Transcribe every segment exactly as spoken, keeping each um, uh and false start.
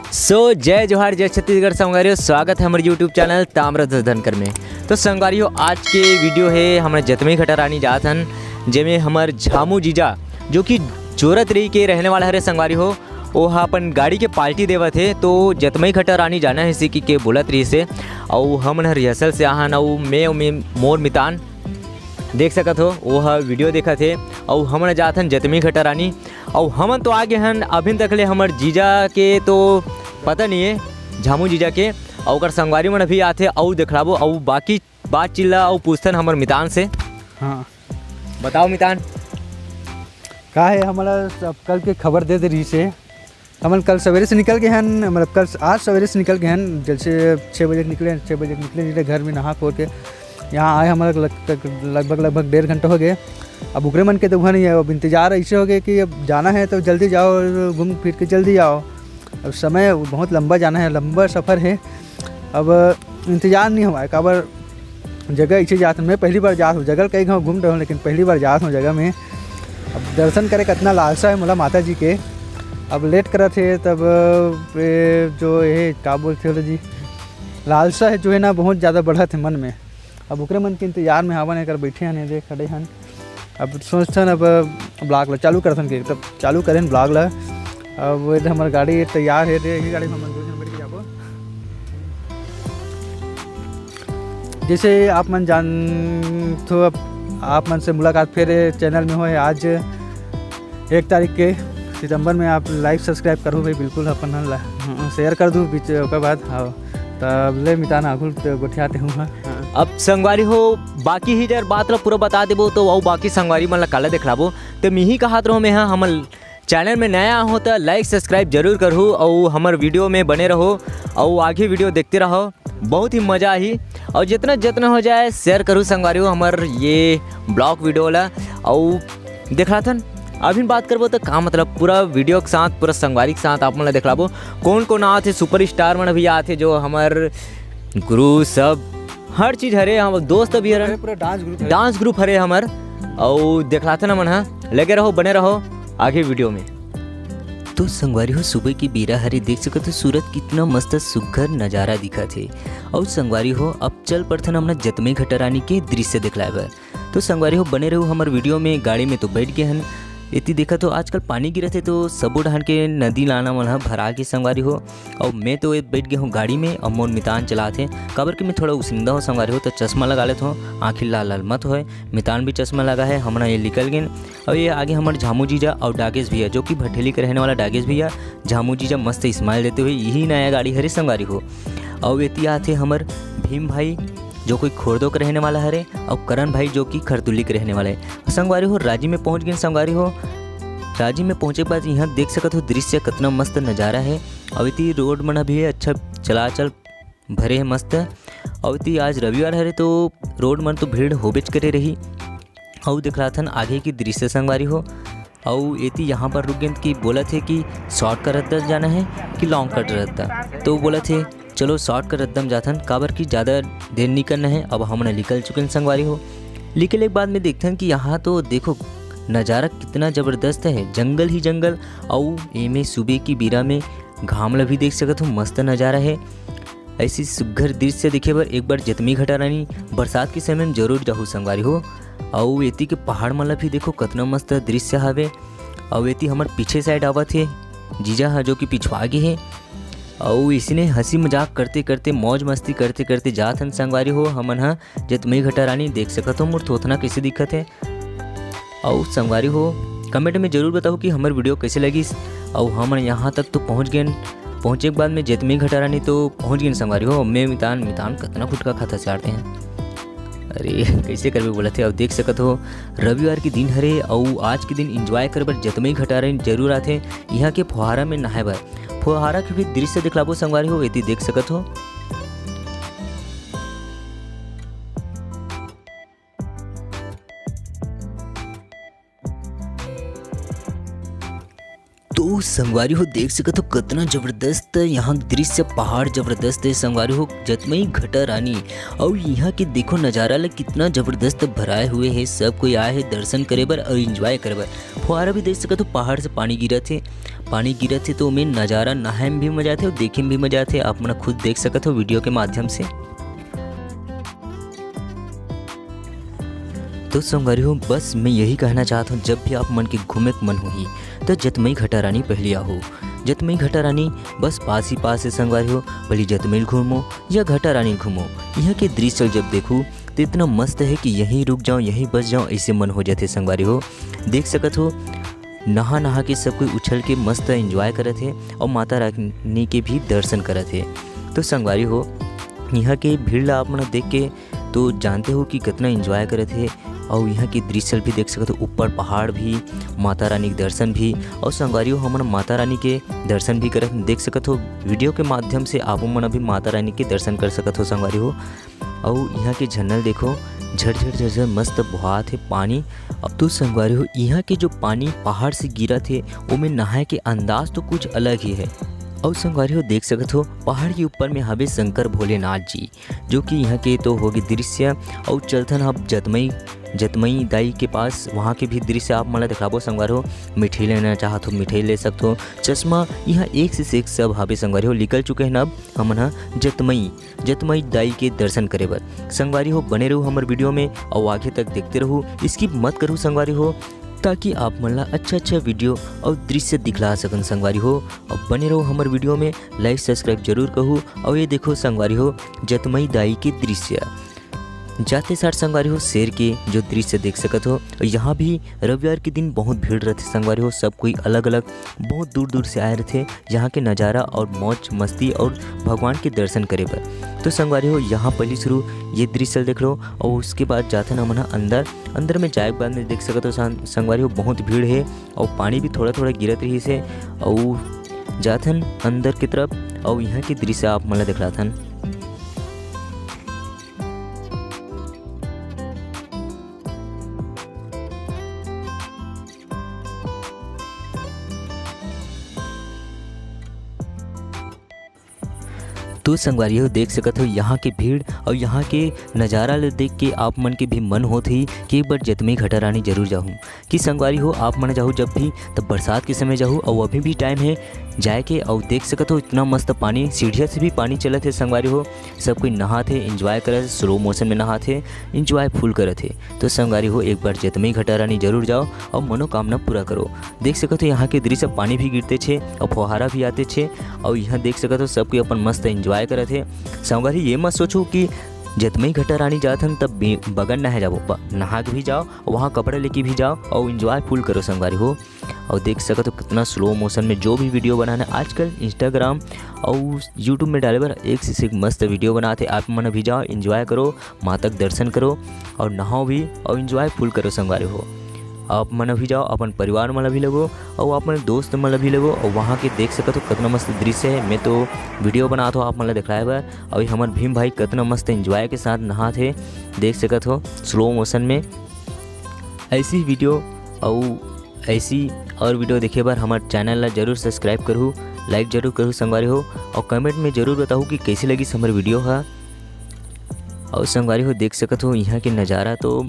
So, जय जोहार, जय छत्तीसगढ़ संगवारी हो, स्वागत है हमर YouTube चैनल ताम्रध्वज धनकर में। तो संगवारी हो, आज के वीडियो है हमर जतमई घटारानी जात हन, जेमे हमर झामू जीजा, जो कि जोरत रही के रहने वाला हरे संगवारी हो, वो ह अपन गाड़ी के पार्टी देवत हे। तो जतमई घटारानी जाना है इसी की के बोलत रही से, अउ हमन ह रिहर्सल से आहन, अउ मैं, मैं मोर मितान देख सकत हो, वो ह वीडियो देखत हे, अउ हमन जात हन जतमई घटारानी। अउ हमन तो आगे हन, अभिन तक ले हमर जीजा के तो पता नहीं है, झामू जीजा के, अउ ओकर संगवारी मन अभी आथे, अउ देखलाबो, अउ बाकी बात चिल्ला अउ पूछथन हमर मितान से। हाँ। बताओ मितान। का है, हमला सब कल के खबर दे दे रही से। हमन कल सवेरे से निकल गए हन, मतलब कल, आज सवेरे से निकल गए हन, जैसे छः बजे के निकले, छः बजे के निकले, निकले घर में नहा खोर के यहाँ आए हमारा लग-, तक लगभग, लगभग डेढ़ घंटा हो गए। अब ओकरे मन के तो हुआ नहीं है, अब इंतज़ार ऐसे हो गए कि अब जाना है तो जल्दी जाओ, घूम फिर के जल्दी आओ। अब समय बहुत लंबा जाना है, लंबा सफ़र है। अब इंतज़ार नहीं हुआ है, काबर जगह ऐसे जात हूँ, मैं पहली बार जात हूँ, जगह कई गाँव घूम रहा हूँ, लेकिन पहली बार जात हूँ जगह में। अब दर्शन करे कितना लालसा है मोला माता जी के। अब लेट करत है तब, ए, जो ये का बोलते हो जी, लालसा है जो है ना, बहुत ज़्यादा बढ़त है मन में। अब ओकरे मन के इंतजार में हावन, एकर बैठे हन, एदे खड़े हन। अब सोचथन, अब ब्लॉग ला चालू करथन के, तब चालू करेन ब्लॉग ला। अब एदे हमर गाड़ी तैयार है, दे यही गाड़ी में हमन दो जन बैठ के जाबो। जैसे आप मन जानथो, अब आप मन से मुलाकात फिर चैनल में होए। आज एक तारीख के सितंबर में आप लाइक सब्सक्राइब करो भाई, बिल्कुल अपन ला, हाँ, शेयर कर दू बीच ओकर बाद। हाँ, तब ले मितान आगुल गोठियाते हूँ। हाँ। अब संगवारी हो, बाकी ही जर बात ला पूरा बता देबो तो अउ बाकी संगवारी मन ला काला देखलाबो। तो मिही कहत रहो मैं, हाँ, हमन चैनल में नया हो तो लाइक सब्सक्राइब जरूर करहू, अउ हमर वीडियो में बने रहो, अउ आगे वीडियो देखते रहो, बहुत ही मजा आही। अउ जितना जितना हो जाए शेयर करू संगवारी हो हमर ये ब्लॉग वीडियो ला। अउ देखलाथन, अभी बात करबो तो का मतलब पूरा वीडियो के साथ, पूरा संगवारी के साथ आप मन ला देखलाबो। कौन कौन आत हे, सुपर स्टार मन भी आत हे, जो हमर गुरु सब हर चीज हरे, हम दोस्त भी हरन, पूरा डांस ग्रुप हरे। डांस ग्रुप हरे हमर। अउ देखलाथन हमन हा, लगे रहो, बने रहो आगे वीडियो में। तो संगवारी हो, सुबह की बेरा हरे, देख सकत हो सूरज कितना मस्त सुघर नजारा दिखत हे। अउ संगवारी हो, अब चल पड़थन हमन जतमई घटारानी के दृश्य देखलाए बर। तो संगवारी हो, बने रहू हमर वीडियो में। गाड़ी में तो बैठ गए हन। एती देखत हो, आजकल पानी गिरत हे तो सबो डहान के नदी नाला मन ह भरा के संगवारी हो। अउ मैं तो बैठ गए हूँ गाड़ी में, अउ मोर मितान चलात हे, काबर कि मैं थोड़ा उसिंदा हूँ संगवारी हो, तो चश्मा लगा लेत हूँ, आँखी लाल लाल मत होए। मितान भी चश्मा लगा है। हमन ये निकल गेन। अउ ये आगे हमर झामू जीजा अउ डागेश भैया, जो कि भठेली के रहने वाला डागेश भैया, झामू जीजा मस्त स्माइल देते हुए, यही नया गाड़ी हरे संगवारी हो। अउ एती आत हे हमर भीम भाई, जो कोई खोरदो के रहने वाला हरे, अउ करण भाई, जो कि खरतुली के रहने वाला है। संगवारी हो, राजी में पहुंच गए संगवारी हो। राजी में पहुंचे के बाद यहाँ देख सकत हो दृश्य, कितना मस्त नजारा है। अउ एती रोड मन भी है, अच्छा चलाचल भरे है मस्त। अउ एती आज रविवार हरे तो रोड मन तो भीड़ होबेच करे रही। अउ देखलाथन आगे की दृश्य संगवारी हो। अउ एती यहाँ पर रुक गेन कि बोलत हे कि शॉर्टकट रद्दा जाना है कि लॉन्ग कट रद्दा। तो बोलत हे, चलो शॉर्टकट रद्दा म जाथन, काबर कि ज़्यादा देर नहीं करना है। अब हमन निकल चुके हैं संगवारी हो। निकले के बाद में देखथन कि यहाँ तो देखो नज़ारा कितना ज़बरदस्त है, जंगल ही जंगल। अउ एमे सुबह की बेरा में घाम ला भी देख सकत हो, मस्त नज़ारा है। ऐसी सुघर दृश्य देखे बर एक बार जतमई घटारानी बरसात के समय में जरूर जाहू संगवारी हो। अउ एती के पहाड़ मन ला भी देखो, कतना मस्त दृश्य हवे। अउ एती हमर पीछे साइड आवत हे जीजा ह, जो कि पिछवा गे हे। अउ इसने हंसी मजाक करते करते, मौज मस्ती करते करते जात हन संगवारी हो। हमन ह जतमई घटारानी देख सकत हो, मोर थोथना कैसे दिखत हे। अउ संगवारी हो, कमेंट में जरूर बताओ कि हमर वीडियो कैसे लगिस। अउ हमन यहाँ तक तो पहुँच गेन, पहुँचे के बाद में जतमई घटारानी तो पहुँच गेन संगवारी हो। मैं मितान, मितान कतना फुटका खाता चाहते हैं। अरे, कैसे करबे बोलत हे। अउ देख सकत हो, रविवार के दिन हरे, अउ आज के दिन एंजॉय करे बर जतमई घटारानी जरूर आथे। यहाँ के फुहारा में नहाए बर, फुहारा के भी दृश्य दिखलाबो संगवारी हो, एती देख सकत हो। तो संगवारी हो, देख सकत हो कतना जबरदस्त यहाँ दृश्य, पहाड़ जबरदस्त है संगवारी हो, जतमई घटारानी। अउ यहाँ के देखो नजारा ला, कितना जबरदस्त भराए हुए है, सब कोई आए है दर्शन करे बर अउ एंजॉय करे बर। फुहारा भी देख सकत हो, पहाड़ से पानी गिरत हे, पानी गिरत हे तो ओमे नजारा नहाए में भी मजा आथे और देखे में भी मजा आथे। आप मन खुद देख सकत हो वीडियो के माध्यम से। तो संगवारी हो, बस मैं यही कहना चाहत हूँ, जब भी आप मन के घूमे के मन होही, तो जतमई घटा रानी पहली आहू। जतमई घटा रानी बस पास ही पास है संगवारी हो, भली जतमई घूमो या घटा रानी घूमो, यहाँ के दृश्य जब देखू तो इतना मस्त है कि यहीं रुक जाओ, यहीं बस जाओ, ऐसे मन हो जाते संगवारी हो। देख सकत हो, नहा नहा के सब कोई उछल के मस्त एंजॉय करत हे और माता रानी के भी दर्शन करत हे। तो संगवारी हो, यहाँ के भीड़ ला आप मन देख के तो जानते हो कि कितना एंजॉय करत हे। और यहाँ के दृश्य भी देख सकत हो, ऊपर पहाड़ भी, माता रानी के दर्शन भी। और संगवारी हो, हमन माता रानी के दर्शन भी करत देख सकत हो। वीडियो के माध्यम से आप मन अभी माता रानी के दर्शन कर सकत हो संगवारी हो। अउ यहाँ के झरना ल देखो, झरझर झरझर मस्त बोहात हे पानी। अब तो संगवारी हो, यहाँ के जो पानी पहाड़ से गिरत हे, ओमे नहाए के अंदाज तो कुछ अलग ही है। अउ संगवारी हो, देख सकत हो, पहाड़ के ऊपर में हवे शंकर भोलेनाथ जी, जो कि यहाँ के तो होगे दृश्य। अउ चलथन अब जतमई, जतमई दाई के पास, वहाँ के भी दृश्य आप मन ल दिखाबो संगवारी हो। मिठाई लेना चाहत हो, मिठाई ले सकत हो। चश्मा यहाँ एक से एक सब हवे संगवारी हो, निकल चुके हैं अब हमन ह जतमई जतमई दाई के दर्शन करे बर। संगवारी हो, बने रहू हमर वीडियो में अउ आगे तक देखते रहू, skip मत करू संगवारी हो, ताकि आप मन ला अच्छा अच्छा वीडियो अउ दृश्य दिखला सकन संगवारी हो। अउ बने रहू हमर वीडियो में, लाइक सब्सक्राइब जरूर कहू। अउ ये देखो संगवारी हो, जतमई दाई के दृश्य। जाते साथ संगवारी हो, शेर के जो दृश्य देख सकत हो, यहाँ भी रविवार के दिन बहुत भीड़ रहते संगवारी हो। सब कोई अलग अलग बहुत दूर दूर से आए रहते यहाँ के नज़ारा और मौज मस्ती और भगवान के दर्शन करे बर। तो संगवारी हो, यहाँ पहली शुरू ये दृश्य देख लो और उसके बाद जाथन हमन ह अंदर। अंदर में जाए के बाद में देख सकत हो सन-, संगवारी हो, बहुत भीड़ है और पानी भी थोड़ा थोड़ा गिरत रही से। और जाथन अंदर की तरफ और यहाँ के दृश्य आप मन ला दिखलाथन। तो संगवारी हो, देख सकत हो यहाँ के भीड़ और यहाँ के नज़ारा ले देख के आप मन के भी मन होत ही कि एक बार जतमई घटा रानी जरूर जाहूँ। कि संगवारी हो, आप मन जाहू जब भी, तब बरसात के समय जाहू और अभी भी टाइम है जाए के। और देख सकत हो इतना मस्त पानी, सीढ़िया से भी पानी चलत है संगवारी हो। सब कोई नहात है, एंजॉय करत है, स्लो मोशन में नहात है, एंजॉय फुल करत है। तो संगवारी हो, एक बार जतमई घटा रानी जरूर जाओ और मनोकामना पूरा करो। देख सकत हो यहाँ के दृश्य, पानी भी गिरते छे और फुहारा भी आते छे। और यहाँ देख सकत हो सब कोई अपन मस्त एंजॉय करत है। संगवारी ये मत सोचो कि जतमई घटा रानी जात हन तब बे-, बगन नहाए जाबो, ब-, नहा के भी जाओ, वहाँ कपड़ा लेके भी जाओ और एंजॉय फुल करो संगवारी हो। और देख सकत हो कितना स्लो मोशन में जो भी वीडियो बनाना आजकल इंस्टाग्राम और यूट्यूब में डाले बर एक से एक मस्त वीडियो बनाते। आप मन भी जाओ, एंजॉय करो, माता के दर्शन करो और नहाओ भी और एंजॉय फुल करो संगवारी हो। आप मन भी जाओ, अपन परिवार मन भी लेगो और अपन दोस्त मन भी लेगो। और वहाँ के देख सकत हो कितना मस्त दृश्य है। मैं तो वीडियो बनात हो आप मन ला दिखलाए बर। और हमर भीम भाई कितना मस्त एंजॉय के साथ नहात है, देख सकत हो स्लो मोशन में। ऐसी वीडियो और ऐसी और वीडियो देखे बर हमर चैनल ला जरूर सब्सक्राइब करहू, लाइक जरूर करहू संगवारी हो, और कमेंट में जरूर बताहू कि कैसी लगिस हमर वीडियो हा। और संगवारी हो, देख सकत हो यहाँ के नज़ारा तो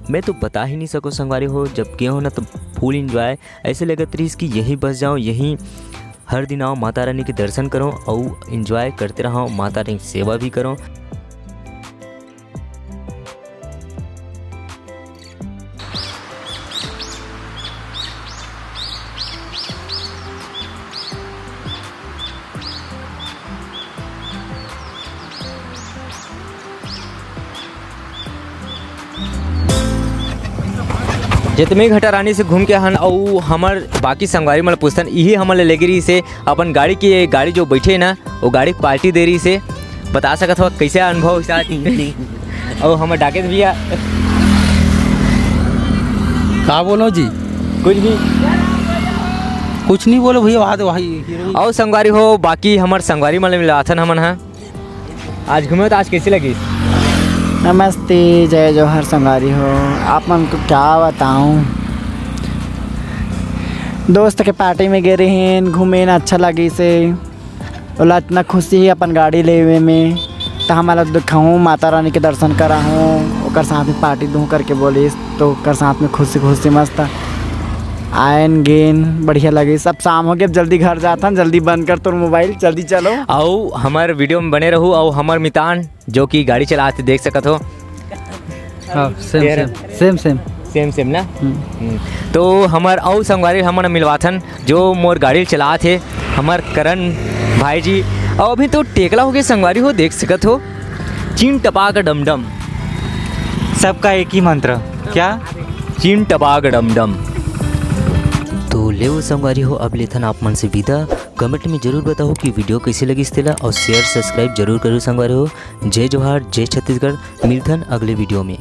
मैं तो बता ही नहीं सको संगवारी हो। जब गए हो ना तो फुल एंजॉय, ऐसे लगत रहीस कि यहीं बस जाओ, यहीं हर दिन आओ, माता रानी के दर्शन करो और एंजॉय करते रहो, माता रानी की सेवा भी करो। जतमई घटा रानी से घूम के हन अउ हमर बाकी संगवारी मन ल पूछथन, इही हमन ल लेगे रहिस हे अपन गाड़ी के, गाड़ी जो बैठे हे ना, वो गाड़ी के पार्टी दे रहिस हे। बता सकत हो कैसे अनुभव साथ अउ हमर डाकेत भैया। का बोलो जी? कुछ भी। कुछ नहीं बोलो भैया, वहाँ तो वही हीरो। अउ संगवारी हो, बाकी हमर संगवारी मन ल मिलाथन हमन ह। आज घूमे तो आज कैसे लगी? नमस्ते, जय जोहार संगवारी हो। आप मन को क्या बताऊं, दोस्त के पार्टी में गे रहेन, घूमेन, अच्छा लगिस हे। ओला इतना खुशी हे अपन गाड़ी लेवे में, त हमन ला दिखाहूँ, माता रानी के दर्शन कराहूँ, ओकर साथ में पार्टी दूँ करके बोलिस, तो ओकर साथ में खुशी खुशी मस्त आयन गेन बढ़िया लगे। सब शाम हो गया, अब जल्दी घर जाथन, जल्दी बंद कर तोर मोबाइल, जल्दी चलो। अउ हमर वीडियो में बने रहू, अउ हमर मितान जो कि गाड़ी चलाथे, देख सकत हो। हाँ, सेम, तेरा? सेम, सेम, सेम। सेम, सेम ना? हम्म। हम्म। तो हमर अउ संगवारी हमन मिलवाथन, जो मोर गाड़ी चलाथे, हमर करण भाई जी। अउ अभी तो टेकला होके संगवारी हो, देख सकत हो, चिन टपाक डमडम। सबका एक ही मंत्र, क्या? चिन टपाक डमडम। तो लेव संगवारी हो, अब लेथन आप मन से विदा। कमेंट में जरूर बताओ कि वीडियो कैसे लगिस तेला, और शेयर सब्सक्राइब जरूर करो संगवारी हो। जय जोहार, जय छत्तीसगढ़, मिलथन अगले वीडियो में।